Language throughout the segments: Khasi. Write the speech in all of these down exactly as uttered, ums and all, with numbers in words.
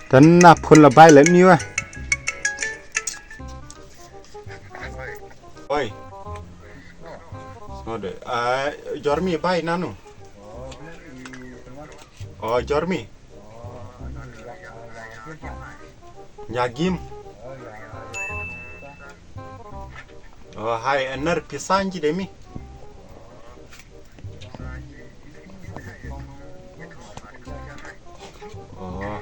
Tan na phone la bai le ni wa. Oi. Ngode. Ah, Jormi bai nanu. Oh, Jormi. Nya gim. Oh, hai, ener pisan ji demi. Oh,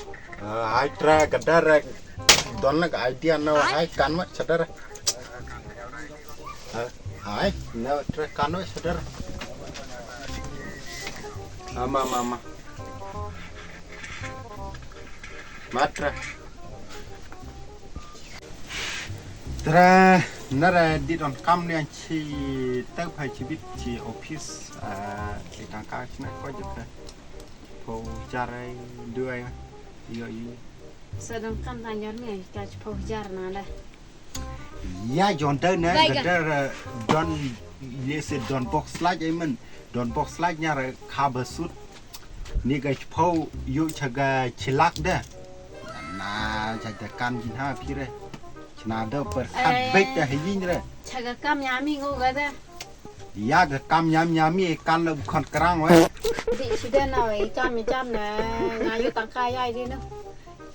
eh, hai tra kadar, eh, don la idea no hai kan ma chadar. Eh, hai, no tra kan ma chadar. Ama, ama, ama. Matra. Tra, nara dit on kam ne an chi tau phai chi bit chi office, ah, i tang ka chna ko jaka. Po char ai, du ai, yo, yo. Sa dong kam ta nyor ne, ka chi po jar na da. Ya, jon dau ne, Bye, ga dau, eh, don, ye se don box laj ai men. Don box laj nyar ka ba sut. Ni ga chpau yu cha ga chilak de. Na cha ga kam jin ha phi re. Chna de per khat Eh. Bek de ha yin re. Cha ga kam ya mi ngo ga de. Ya ga kam nyam nyam mi kan le bukan kerang we. Di sida na we kam mi jam na nga yu tang ka ya di no.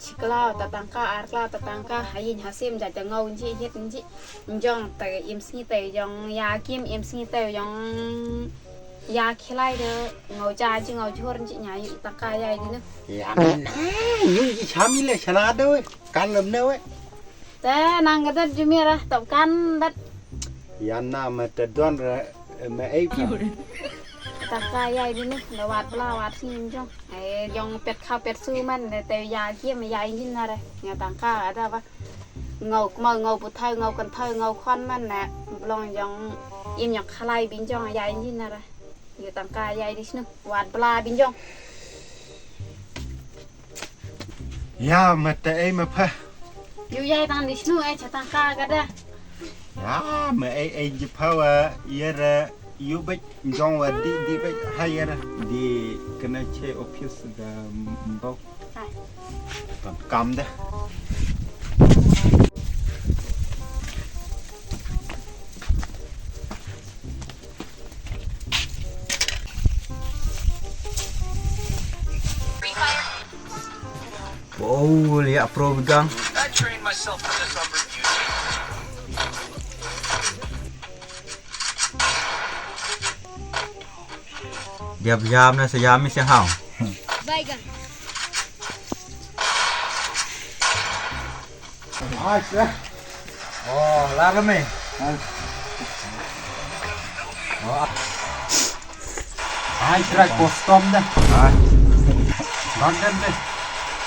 Chi kla ta tang ka ar kla ta tang ka ha yin ha sim ja ta ngau nji hit nji. Njong ta im sngi ta jong ya kim im sngi ta jong ya khilai de ngau ja ji ngau jhur nji nya yu tang ka ya di no. Ya men. Yu ji chami le chana de we. Kan lem ne we. Te nang ka dat jumi ra tau kan dat. Yan na ma te don re ma ei ka. Tang ka ya di ni la wat bla wat sim jong. Ai jong pet kha pet su man te ya ki ma ya injin na re. Nga tang ka ada ba. Ngau kma ngau pu thau ngau kan thau ngau khon man na. Blong jong im nyok khalai bin jong ya injin na re. Yu tang ka ya di snu wat bla bin jong. Ya, ma te ei ma pha. Yu yai tang di snu ei cha tang ka ka da. Ya, ma ei ei ji pha wa yer yu bek jong wa di di bek ha yer di kena che office da mbok. Hai. Kam kam da. Oh, liak pro bigang. Dia biam na sejam ni sehau. Baigan. Nice, eh? Oh, larem eh. Nice. Oh. Hai, try custom dah. Hai. Bangkan deh.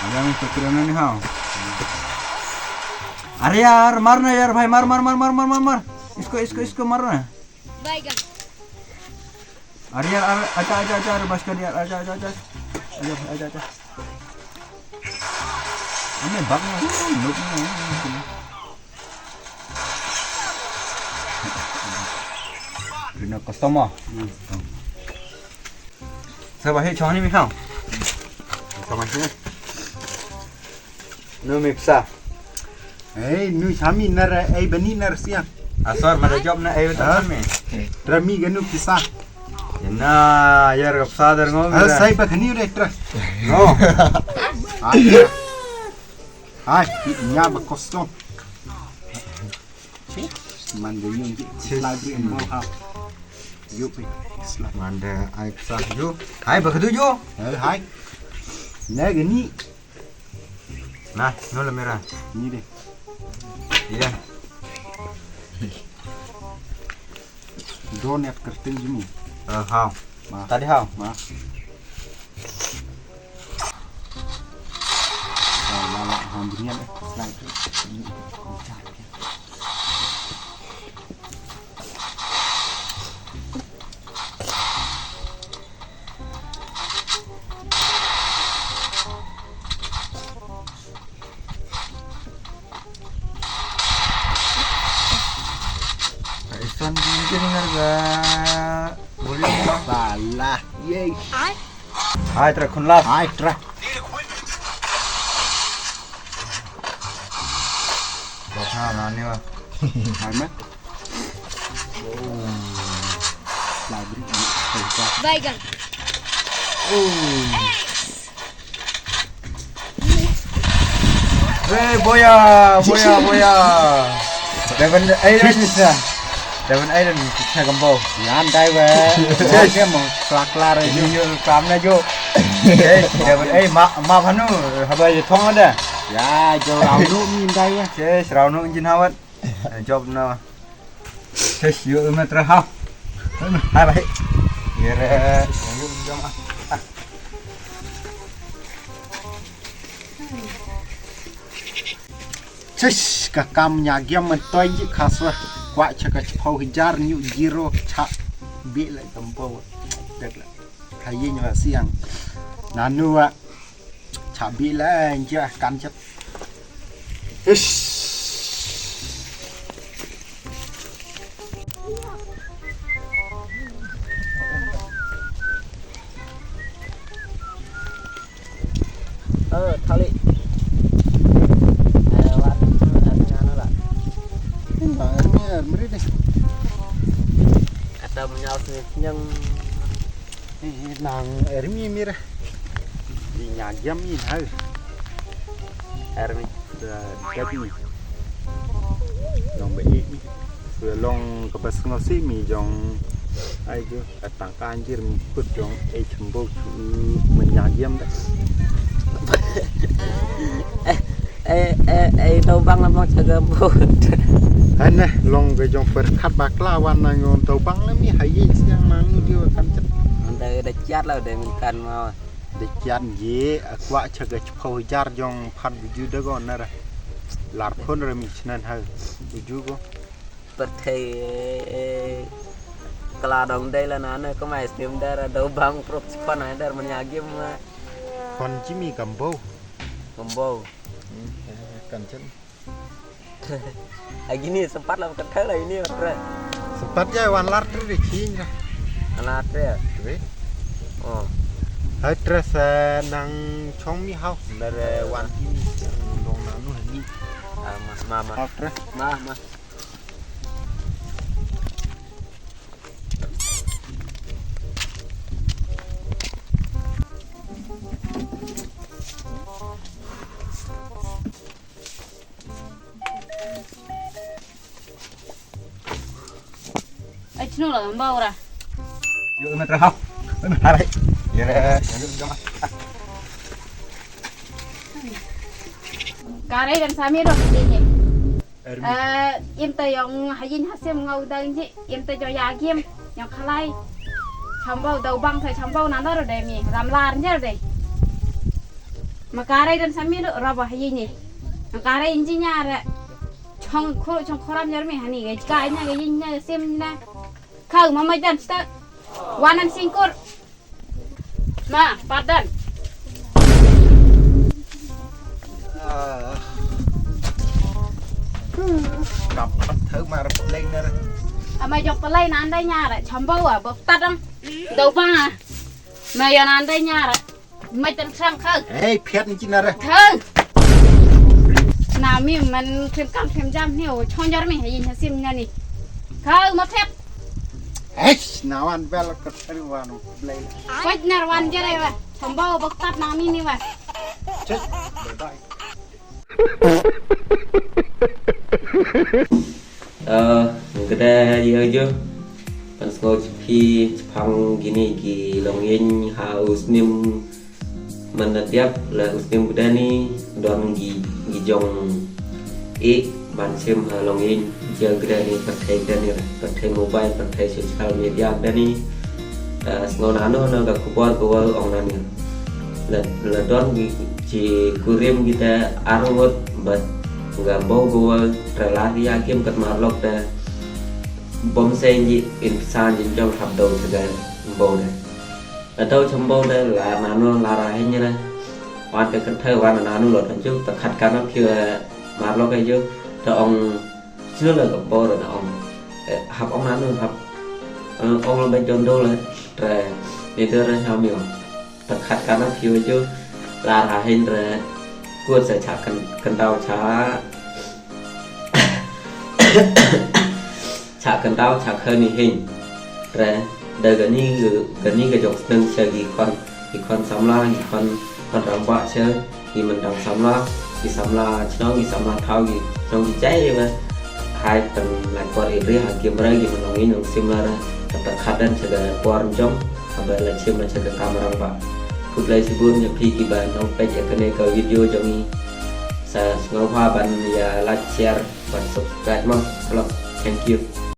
Ada yang kepikiran ni, ha. Are yaar, mar na yaar, bhai, mar, mar, mar. Isko, isko, isko mar na. Baigan. Are yaar, are, acha, acha, acha, are, bas kar yaar, acha, acha, acha. Acha, acha, acha. Ame bak na, nuk na. Rina customer. Sa ba he chong ni mi khao. Sa ba he. Nu mi psa. Ei, nu chami nar, ei bani nar siang. Asor ma da job na ei betul mi. Tra mi ganu pisa. Na yar gap sadar ngom. Ah, sai ba khani re tra. No. Hai, nya ba custom. Man de yung di. Slide ri mo ha. Yup. Slide. Man de ai psa yu. Hai ba khadu yu. Hai. Na gani. Nah, no la mera. Ni de. Iya. Drone yak kerting jimi. Eh, hao. Ma. Tadi hao. Ma. Ma, ma, ma, ham binian, eh. Slide. Ison, hindi ni harga. Boleh ba? Salah. Yay. Hai, tra khun lap. Hai, tra. Ha, na ni wa. Hai ma. Library. Baigan. Hey, boya, boya, boya. Devon Aiden ni sa. Devon Aiden ni sa gambo. Yan dai we. Yes. Mo klak klar ni yo kam na jo. Yes, Devon, eh, ma, ma phanu, haba ye thong ada. Ya, jo rau nu ni dai we. Yes, rau nu jin hawat. Job na. Yes, yo me tra ha. Hai bai. Ye re. Chish, ka kam nya giam man toy ji khaswa. Kwa cha ka chpau hijar nyu jiro cha. Bi la tampo. Dek la. Kayi nyu siang. Nanu wa. Cha bi la nja kan chat. Chish. Ơ, thali. Ơ, wat, ơ, ngano la. Ơ, mri, mri deh. Kata menyal sini nyang. Ơ, nang, ơ, mri, mri. Di nyajam ni, hai. Ơ, mri. Dep mi. Long ba i mi. Sua long ka bas ngo si mi jong. Ai ju. Ka tang ka anjir mi put jong. E chembo chu. Menya yem da. Eh, eh, eh, tau bang la bang chaga bo. Ane long ka jong per khat bakla wan na ngon tau bang la mi hayi siang mang ni diwa kan chat. Anda da chat la da min kan ma. Da kian ye a kwah cha ka chpau jar jong phat bu ju da go na ra. Lar khon ra mi chnan ha bu ju go. Pyrthei kala dong dei la na ne ka mai stim dar do bang prok chkon ai dar manya gim ma. Khon jimi gambo. Gambo. Kan chen. Agini sempat lah kan thau lah ini atre. Sempat ya wan lar tre de chin ra. Ala atre. Tre. Oh. Hai tre sa nang chong mi hau. Nare wan ti mi dong nanu hani. Ah, mah, mah, mah. Hau tre. Mah, mah. Ai chnu la ngam bau ra. Yo me traha. Me harai. Ye. Kare dan sami ro kini. Eh, im ta yong hayin hasim ngau dang ji, im ta jo yagim, yong khalai. Chambau dau bang sa chambau nanda ro de mi, ramlar njer de. Ma kare dan sami ro raba hayin ni. Ma kare inji nyare. Chong khro chong khoram jar mi hani ga jka nya ga yin nya sim na. Khau ma ma jan sta. Wanan singkur. Ma, padan. Kam pat thau mar pleng ner. Ama jok pelai nan dai nyara chambau a bok tadang. Dau bang a. Ma yon nan dai nyara. Mai tan khang khau. Hei, phiat ni chin ara. Khau. Na mi man khlem kam khlem jam ni o chonjor mi hayin hasim na ni. Khau ma phiat. Eish, na wan bel ka thari wan blai. Kwat nar wan jere wa. Thamba o baktat na mi ni wa. Chet. Bye bye. Ơ, kata ïa ju. Pan sngew phi chapang gini ki longïing ha u snem man na tiap la u snem kata ni don gi gi jong i ban sim ha longïing ja kata ni pathai kata ni pathai mobile pathai social media kata ni. Ơ, sngew nano na ka khubor ka wal ong nani. La la don gi chi kurim kita arngot bat ga bau ga wal. Tra la ri akim kat marlok da bom sen ji in san jin jong hap dau chaga bau da. La dau cham bau da la nano la ra hin ra. Wan ka kan thai wan nano lo kan ju ta khat kan ap hiu marlok ai ju ta ong sila ka bau da ong. Hap ong nano hap ong lo ba jon do la tra ni da ra cham yo. Ta khat kan ap hiu ju la ra hin ra. Kuat sa cha kan kan dau cha. Chah kyndaw chah khani hin. Re da gani gani ka jok sneng sha ki khon ki khon samla ki khon khon rangbah sha ki myndang samla ki samla chnong ki samla thaw ki chnong ki jai ba. Hai pan lai por i ri ha kim re ki myndang i nong sim la re. Kata khadan sha ka por jong haba la chim la sha ka kam rangbah. Khublei shibun ïa phi ki ba nong peit ïa kane ka video jong i. Sa sngewbha ban ïa like share ban subscribe mo. Hello. Thank you.